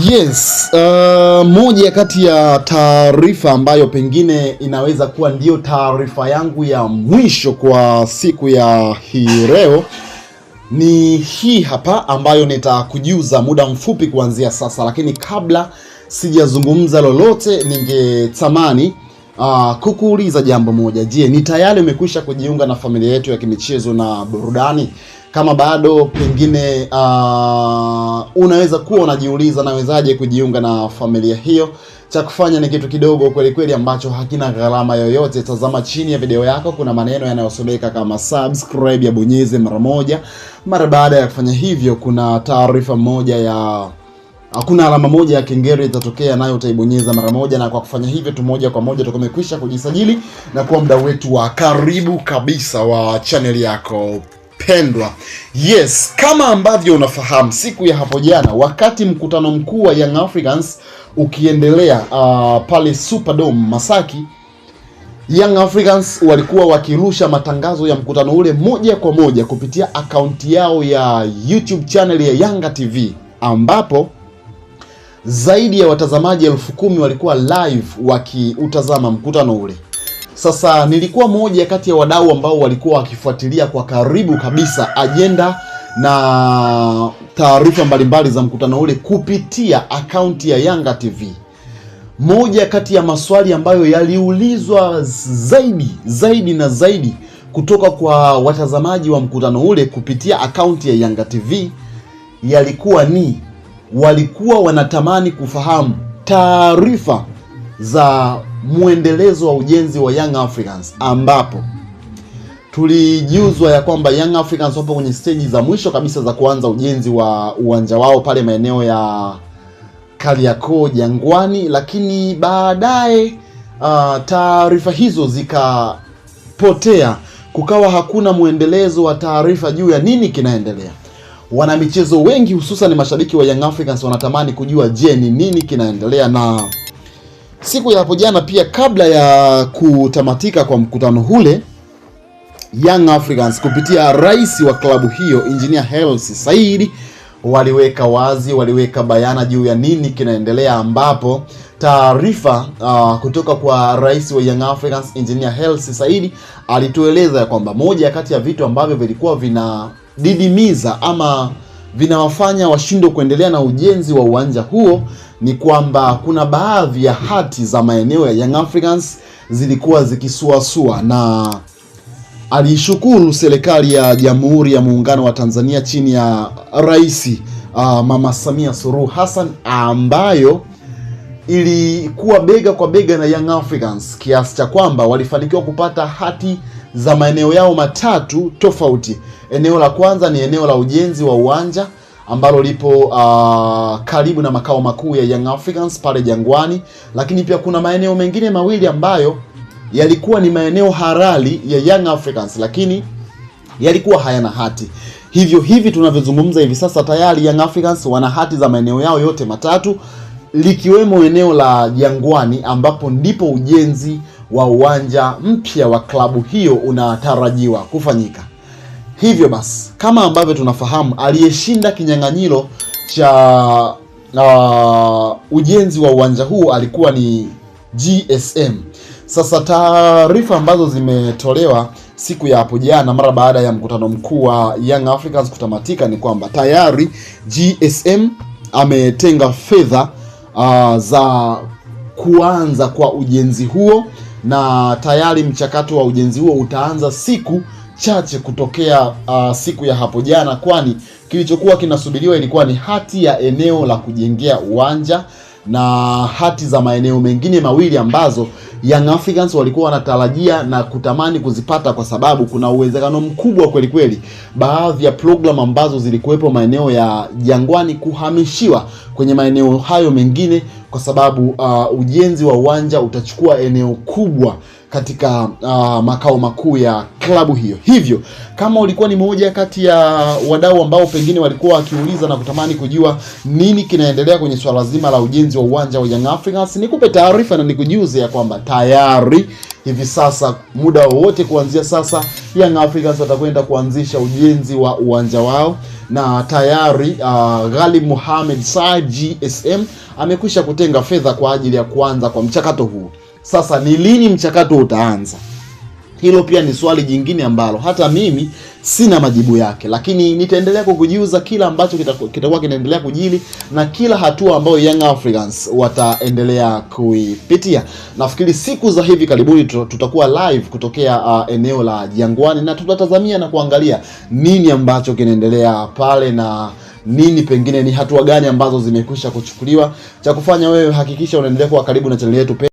Yes, moja kati ya taarifa ambayo pengine inaweza kuwa ndiyo taarifa yangu ya mwisho kwa siku ya hii leo ni hii hapa ambayo nitakujuza muda mfupi kuanzia sasa, lakini kabla sijazungumza lolote, ningetamani kukuuliza jambo moja. Je, ni tayari umekwisha kujiunga na familia yetu ya kimichezo na burudani? Kama bado pengine unaweza kuwa unajiuliza nawezaje kujiunga na familia hiyo. Cha kufanya ni kitu kidogo kweli kweli ambacho hakina gharama yoyote. Tazama chini ya video yako, kuna maneno yanayosomeka kama subscribe, ya bonyeze mara moja. Mara baada ya kufanya hivyo, kuna taarifa moja ya hakuna alama moja ya kengele itatokea, nayo utaibonyeza mara moja, na kwa kufanya hivyo tu moja kwa moja utakuwa umekwisha kujisajili na kuwa mdau wetu wa karibu kabisa wa chaneli yako pendwa. Yes, kama ambavyo unafahamu, siku ya hapo jana wakati mkutano mkuu wa Young Africans ukiendelea pale Superdome Masaki, Young Africans walikuwa wakirusha matangazo ya mkutano ule moja kwa moja kupitia akaunti yao ya YouTube channel ya Yanga TV, ambapo zaidi ya watazamaji 10,000 walikuwa live wakiutazama mkutano ule. Sasa nilikuwa moja kati ya wadau ambao walikuwa wakifuatilia kwa karibu kabisa ajenda na taarifa mbalimbali za mkutano ule kupitia akaunti ya Yanga TV. Moja kati ya maswali ambayo yaliulizwa zaidi zaidi na zaidi kutoka kwa watazamaji wa mkutano ule kupitia akaunti ya Yanga TV yalikuwa ni walikuwa wanatamani kufahamu taarifa za mwendelezo wa ujenzi wa Young Africans, ambapo tulijuzwa ya kwamba Young Africans wapo kwenye stage za mwisho kabisa za kuanza ujenzi wa uwanja wao pale maeneo ya Kariakoo Jangwani, lakini baadaye taarifa hizo zikapotea, kukawa hakuna mwendelezo wa taarifa juu ya nini kinaendelea. Wanamichezo wengi hususan mashabiki wa Young Africans wanatamani kujua, je, ni nini kinaendelea? Na siku ya hapo jana pia, kabla ya kutamatika kwa mkutano ule, Young Africans kupitia rais wa klabu hiyo Engineer Hersi Said waliweka wazi, waliweka bayana juu ya nini kinaendelea, ambapo taarifa kutoka kwa rais wa Young Africans Engineer Hersi Said alitueleza ya kwamba moja kati ya vitu ambavyo vilikuwa vinadidimiza ama vinawafanya washindwe kuendelea na ujenzi wa uwanja huo ni kwamba kuna baadhi ya hati za maeneo ya Young Africans zilikuwa zikisuasua, na aliishukuru serikali ya Jamhuri ya Muungano wa Tanzania chini ya Rais Mama Samia Suluhu Hassan ambayo ilikuwa bega kwa bega na Young Africans kiasi cha kwamba walifanikiwa kupata hati za maeneo yao matatu tofauti. Eneo la kwanza ni eneo la ujenzi wa uwanja ambalo lipo karibu na makao makuu ya Young Africans pale Jangwani, lakini pia kuna maeneo mengine mawili ambayo yalikuwa ni maeneo halali ya Young Africans lakini yalikuwa hayana hati. Hivyo hivi tunavyozungumza hivi sasa tayari Young Africans wana hati za maeneo yao yote matatu likiwemo eneo la Jangwani ambapo ndipo ujenzi wa uwanja mpya wa klabu hiyo unatarajiwa kufanyika. Hivyo basi, kama ambavyo tunafahamu, aliyeshinda kinyang'anyiro cha ujenzi wa uwanja huu alikuwa ni GSM. Sasa taarifa ambazo zimetolewa siku ya hapo jana mara baada ya mkutano mkuu wa Young Africans kutamatika ni kwamba tayari GSM ametenga fedha za kuanza kwa ujenzi huo na tayari mchakato wa ujenzi huo utaanza siku chache kutokea siku ya hapo jana, kwani kilichokuwa kinasubiriwa ilikuwa ni hati ya eneo la kujengea uwanja na hati za maeneo mengine mawili ambazo Young Africans walikuwa wanatarajia na kutamani kuzipata, kwa sababu kuna uwezekano mkubwa kweli kweli baadhi ya programu ambazo zilikuwepo maeneo ya Jangwani kuhamishiwa kwenye maeneo hayo mengine, kwa sababu ujenzi wa uwanja utachukua eneo kubwa katika makao makuu ya klabu hiyo. Hivyo kama ulikuwa ni moja kati ya wadau ambao pengine walikuwa wakiuliza na kutamani kujua nini kinaendelea kwenye swala zima la ujenzi wa uwanja wa Young Africans, nikupe taarifa na nikujuze ya kwamba tayari hivi sasa muda wowote kuanzia sasa Young Africans watakwenda kuanzisha ujenzi wa uwanja wao, na tayari Ghalib Mohamed Said GSM amekwisha kutenga fedha kwa ajili ya kuanza kwa mchakato huu. Sasa ni lini mchakato utaanza? Hilo pia ni swali jingine ambalo hata mimi sina majibu yake, lakini nitaendelea kukujuza kila ambacho kitakuwa kinaendelea kujili na kila hatua ambayo Young Africans wataendelea kuipitia. Nafikiri siku za hivi karibuni tutakuwa live kutokea eneo la Jangwani na tutatazamia na kuangalia nini ambacho kinaendelea pale na nini pengine ni hatua gani ambazo zimekwisha kuchukuliwa. Cha kufanya wewe, hakikisha unaendelea kuwa karibu na chaneli yetu.